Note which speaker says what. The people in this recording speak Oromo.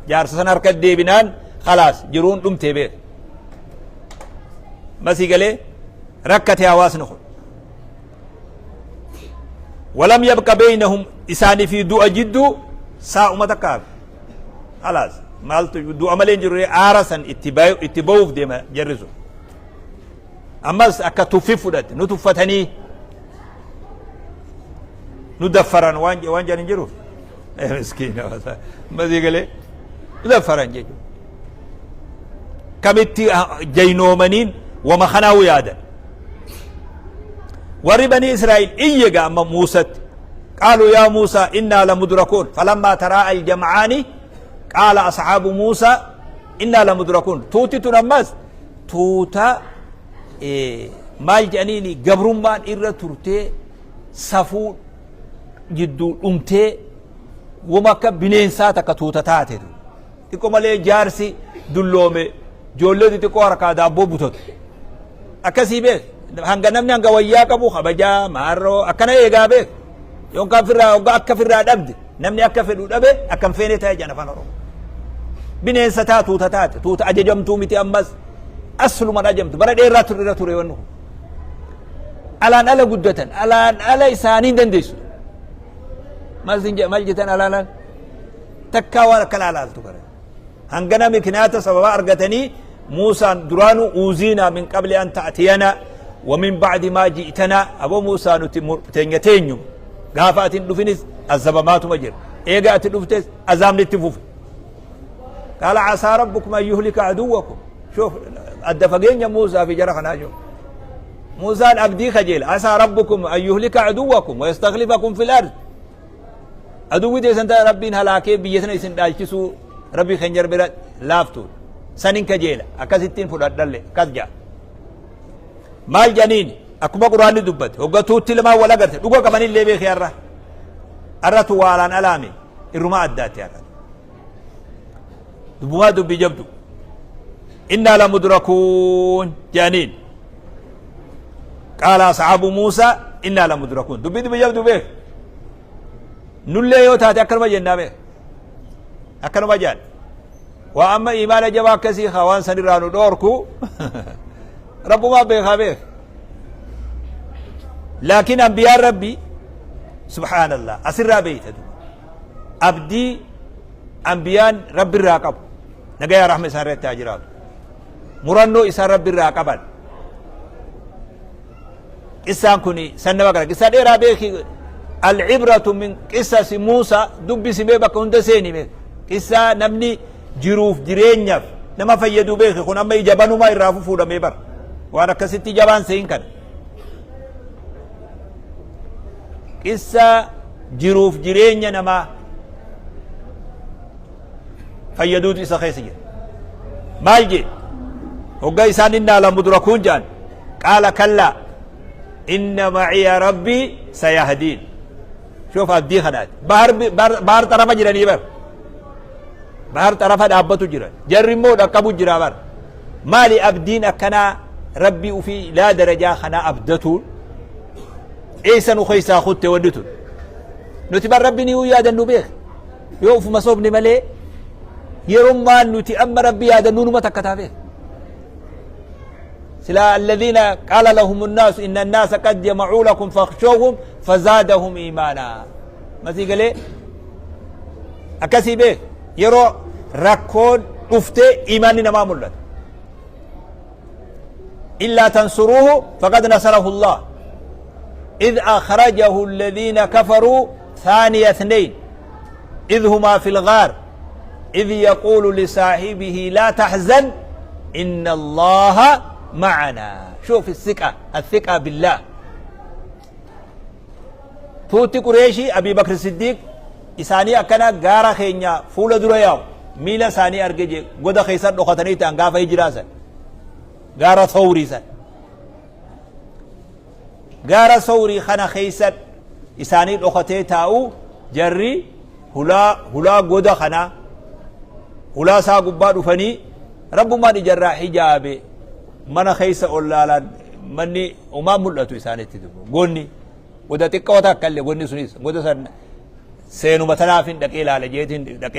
Speaker 1: Jaarsa san harka deebinaan khalaas, jiruun dhumtee beek. Masii galee rakkate hawaasni kun. Walam yabqa beeynahum, isaanii fi du'a jidduu saa'uma takka hafe. Khalaas, maaltu du'a malee hin jiru, aara san itti ba'uuf deema jarri sun. Ammas akka tuffi fudhatte, nu tuffatanii nu daffaran waan jedhan hin jiru. Miskiina, masii galee nu daffaran jechuudha. Kamitti jaynoomaniin wama kanaawu yaadan. Warri Banii Israa'il iyye ga amma Muusatti. قالوا يا موسى إنا لمدركون فلما تراءى الجمعان قال أصحاب موسى إنا لمدركون. Tuuti tun ammas tuuta maal jedhaniini, gabrummaan irra turtee, safuu jidduu dhumtee, wama akka bineensaa takka tuuta taate. Xiqqoo malee jaarsi dulloome ijoollee xixiqqoo harkaa daabboo butatu akkasii beek. Hanga namni hanga wayyaa qabu kabajaa maarroo akkana eegaa beek. Yookaan firraa hoggaa akka firraa dhabde, namni akka fedhu dhabe akkam feene ta'e jedhan Afaan Oromoo. Bineensa taa tuuta taate, tuuta ajajamtuu miti, ammas asluman ajamtu. Bara dheeraa ture irra ture wanni kun. Alaan ala guddatan, alaan ala isaanii hin dandeessu. Maal sin maal jettan, alaan ala takkaa waan akkana alaaltu bara. Hangana miknaata sababa argatanii Muusaan duraanuu uuziinaa min qabli an ta'tiyana wa min ba'di maa ji'tana. Aboo Muusaa, nuti teenya teenyu gaafa ati hin dhufinis azabamaatuma jira, eega ati dhuftes azaabni itti fufe. Qaala casaa rabbukum an yuhlika aduwwakum. Shuf adda fageenya Muusaa fi jara kanaa. Shuf, Muusaan abdii kajeela. Asaa rabbukum an yuhlika aduwwakum wa yastakhlifakum fil ard. Aduwwi teessan ta'a Rabbiin halaakee biyya sana isin dhaalchisuu Rabbii keenya bira laaftu sanin kajeela, akkasittiin fudhadhalle akkas ja'a. Maal jedhaniin? Akkuma Quraanni dubbate, hoggatuutti lamaan wal agarte dhuga qabanillee beekee har'a har'atu waalaan alaame irrumaa addaatti har'a dubbumaa dubbii jabdu. Innaa lamudrakuun jedhaniin. Qaala asxaabu Muusaa innaa lamudrakuun. Dubbii jabdu beek. Nullee yoo taate akkanuma jennaa beek, akkanuma jedhan. Waa amma imaana jabaa akkasii haa waan sanirraa nu dhoorku Rabbumaa beekaa beek. Laakiin ambiyaan Rabbi, subhaanallah, asirraa beeyta duba abdii ambiyaan Rabbi irraa qabu, nagayaa rahma isaan irratti haa jiraatu, murannoo isaan Rabbi irraa qaban. Qissaan kun san nama gara qissaa dheeraa beeki. Alcibratu min qissasi Muusa dubbisi mee, bakka hunda seeni mee, qissaa namni jiruuf jireenyaaf nama fayyadu beeki. Kun amma ija banumaa irraa fufuudhamee bara waan akkasitti jabaan se'in kana qissaa jiruuf jireenya namaa fayyaduutu isa keessa jira. Maal jedhe hogga isaan innaa lamudrakuun jedhan? Qaala kallaa inna maciya rabbii sayahdiin. Shoof abdii kanaati. Bahar xarafa jiranii bar, bahar xarafa dhaabbatu jiran, jarri immoo dhaqqabu jira bar. Maali abdiin akkanaa Rabbii ufii laa darajaa kanaa abdatuun eessa nu keessaa kutte wanni tun? Nuti bar Rabbi ni yaadannu beek, yoo ufuma sobne malee. Yerummaan nuti amma Rabbi yaadannu numa takka taa beek. Sila alladhiina qaala lahum nnaasu inna annaasa qad jamacuu lakum fakhshawhum fazaadahum iimaanaa. Masii galee akkasii beek. Yeroo rakkoon dhuftee iimaanni namaa mul'ata. Illaa tansuruuhu faqad nasarahu Allah إذ أخرجه الذين كفروا ثاني اثنين إذ هما في الغار إذ يقول لصاحبه لا تحزن إن الله معنا. شوف الثقة، الثقة بالله. Tuutti Qureeshii Abii Bakr Siddiiq isaanii akkana gaara keenya fuula dura yaa'u miila isaanii arge jee, goda keessa dhokatanii ta'an gaafa hijiraa san, gaara Thawrii san, gaara Thawrii kana keessa isaanii dhokatee taa'u. Jarri hulaa goda kanaa, hulaa isaa gubbaa dhufanii, Rabbumaan ijarraa hijaabe, mana keessa ol laalan, manni umaan mul'atu isaanitti. Dubu gonni goda xiqqoo takka illee, gonni sunis goda san seenuma tanaaf hin dhaqee ilaale jeetiin dhaqee.